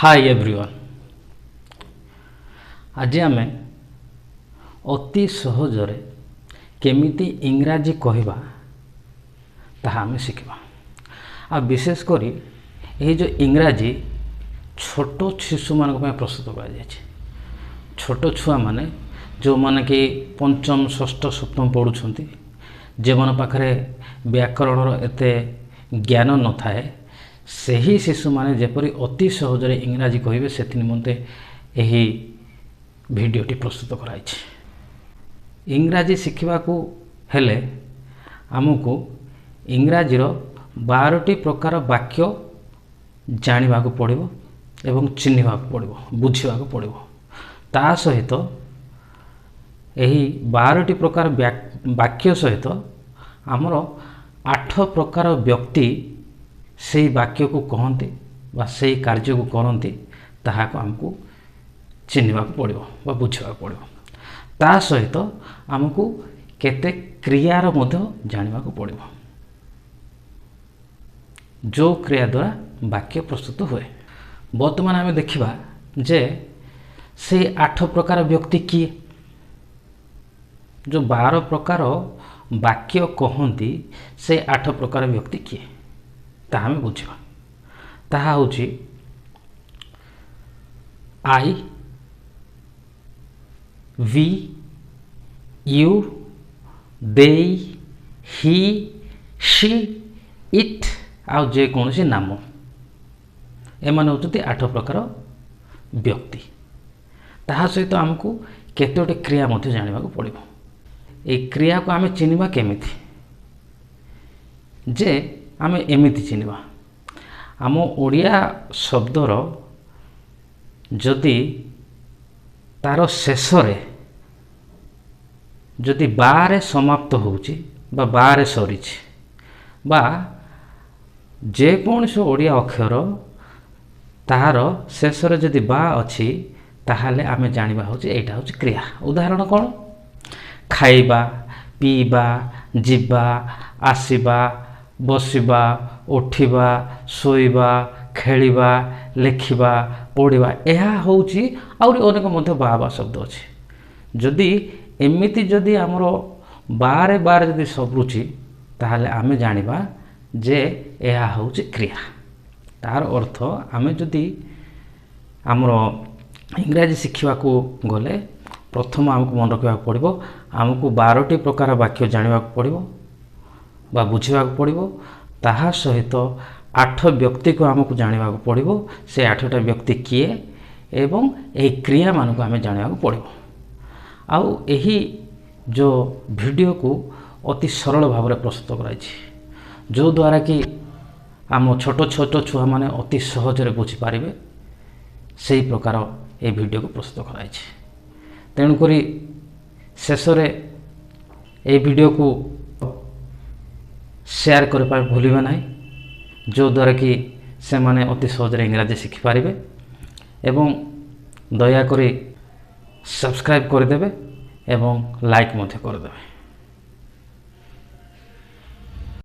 High everyone, ଆଜି ଆମେ ଅତି ସହଜରେ କେମିତି ଇଂରାଜୀ କହିବା ତାହା ଆମେ ଶିଖିବା। ଆଉ ବିଶେଷ କରି ଏହି ଯେଉଁ ଇଂରାଜୀ ଛୋଟ ଶିଶୁମାନଙ୍କ ପାଇଁ ପ୍ରସ୍ତୁତ କରାଯାଇଛି, ଛୋଟ ଛୁଆମାନେ ଯେଉଁମାନେ କି ପଞ୍ଚମ, ଷଷ୍ଠ, ସପ୍ତମ ପଢ଼ୁଛନ୍ତି, ଯେଉଁମାନଙ୍କ ପାଖରେ ବ୍ୟାକରଣର ଏତେ ଜ୍ଞାନ ନଥାଏ, ସେହି ଶିଶୁମାନେ ଯେପରି ଅତି ସହଜରେ ଇଂରାଜୀ କହିବେ ସେଥି ନିମନ୍ତେ ଏହି ଭିଡ଼ିଓଟି ପ୍ରସ୍ତୁତ କରାଯାଇଛି। ଇଂରାଜୀ ଶିଖିବାକୁ ହେଲେ ଆମକୁ ଇଂରାଜୀର 12ଟି ପ୍ରକାର ବାକ୍ୟ ଜାଣିବାକୁ ପଡ଼ିବ ଏବଂ ଚିହ୍ନିବାକୁ ପଡ଼ିବ, ବୁଝିବାକୁ ପଡ଼ିବ। ତା ସହିତ ଏହି 12ଟି ପ୍ରକାର ବାକ୍ୟ ସହିତ ଆମର 8 ପ୍ରକାର ବ୍ୟକ୍ତି ସେଇ ବାକ୍ୟକୁ କହନ୍ତି ବା ସେଇ କାର୍ଯ୍ୟକୁ କରନ୍ତି, ତାହାକୁ ଆମକୁ ଚିହ୍ନିବାକୁ ପଡ଼ିବ ବା ବୁଝିବାକୁ ପଡ଼ିବ। ତା ସହିତ ଆମକୁ କେତେ କ୍ରିୟାର ମଧ୍ୟ ଜାଣିବାକୁ ପଡ଼ିବ, ଯେଉଁ କ୍ରିୟା ଦ୍ୱାରା ବାକ୍ୟ ପ୍ରସ୍ତୁତ ହୁଏ। ବର୍ତ୍ତମାନ ଆମେ ଦେଖିବା ଯେ ସେଇ 8 ପ୍ରକାର ବ୍ୟକ୍ତି କିଏ, ଯେଉଁ 12 ପ୍ରକାର ବାକ୍ୟ କହନ୍ତି ସେ 8 ପ୍ରକାର ବ୍ୟକ୍ତି କିଏ ତାହା ଆମେ ବୁଝିବା। ତାହା ହେଉଛି I, we, you, they, he, she, it ଆଉ ଯେକୌଣସି ନାମ। ଏମାନେ ହେଉଛନ୍ତି 8 ପ୍ରକାର ବ୍ୟକ୍ତି। ତାହା ସହିତ ଆମକୁ କେତୋଟି କ୍ରିୟା ମଧ୍ୟ ଜାଣିବାକୁ ପଡ଼ିବ। ଏଇ କ୍ରିୟାକୁ ଆମେ ଚିହ୍ନିବା କେମିତି? ଯେ ଆମେ ଏମିତି ଚିହ୍ନିବା, ଆମ ଓଡ଼ିଆ ଶବ୍ଦର ଯଦି ତାର ଶେଷରେ ଯଦି ବାରେ ସମାପ୍ତ ହେଉଛି ବା ବାରେ ସରିଛି, ବା ଯେକୌଣସି ଓଡ଼ିଆ ଅକ୍ଷର ତାହାର ଶେଷରେ ଯଦି ବା ଅଛି, ତାହେଲେ ଆମେ ଜାଣିବା ହେଉଛି ଏଇଟା ହେଉଛି କ୍ରିୟା। ଉଦାହରଣ କ'ଣ? ଖାଇବା, ପିଇବା, ଯିବା, ଆସିବା, ବସିବା, ଉଠିବା, ଶୋଇବା, ଖେଳିବା, ଲେଖିବା, ପଢ଼ିବା। ଏହା ହେଉଛି, ଆହୁରି ଅନେକ ମଧ୍ୟ ବା ବା ଶବ୍ଦ ଅଛି। ଯଦି ଏମିତି ଯଦି ଆମର ବାରେ ବାରେ ଯଦି ସରୁଛି, ତାହେଲେ ଆମେ ଜାଣିବା ଯେ ଏହା ହେଉଛି କ୍ରିୟା। ତାର ଅର୍ଥ ଆମେ ଯଦି ଆମର ଇଂରାଜୀ ଶିଖିବାକୁ ଗଲେ ପ୍ରଥମ ଆମକୁ ମନେ ରଖିବାକୁ ପଡ଼ିବ, ଆମକୁ 12ଟି ପ୍ରକାର ବାକ୍ୟ ଜାଣିବାକୁ ପଡ଼ିବ ବା ବୁଝିବାକୁ ପଡ଼ିବ। ତାହା ସହିତ 8 ବ୍ୟକ୍ତିକୁ ଆମକୁ ଜାଣିବାକୁ ପଡ଼ିବ, ସେ 8ଟା ବ୍ୟକ୍ତି କିଏ, ଏବଂ ଏହି କ୍ରିୟାମାନଙ୍କୁ ଆମେ ଜାଣିବାକୁ ପଡ଼ିବ। ଆଉ ଏହି ଯେଉଁ ଭିଡ଼ିଓକୁ ଅତି ସରଳ ଭାବରେ ପ୍ରସ୍ତୁତ କରାଯାଇଛି, ଯେଉଁଦ୍ୱାରା କି ଆମ ଛୋଟ ଛୋଟ ଛୁଆମାନେ ଅତି ସହଜରେ ବୁଝିପାରିବେ, ସେହି ପ୍ରକାର ଏହି ଭିଡ଼ିଓକୁ ପ୍ରସ୍ତୁତ କରାଯାଇଛି। ତେଣୁକରି ଶେଷରେ ଏହି ଭିଡ଼ିଓକୁ ସେୟାର କରିବା ଭୁଲିବେ ନାହିଁ, ଯେଉଁଦ୍ୱାରା କି ସେମାନେ ଅତି ସହଜରେ ଇଂରାଜୀ ଶିଖିପାରିବେ, ଏବଂ ଦୟାକରି ସବସ୍କ୍ରାଇବ୍ କରିଦେବେ ଏବଂ ଲାଇକ୍ ମଧ୍ୟ କରିଦେବେ।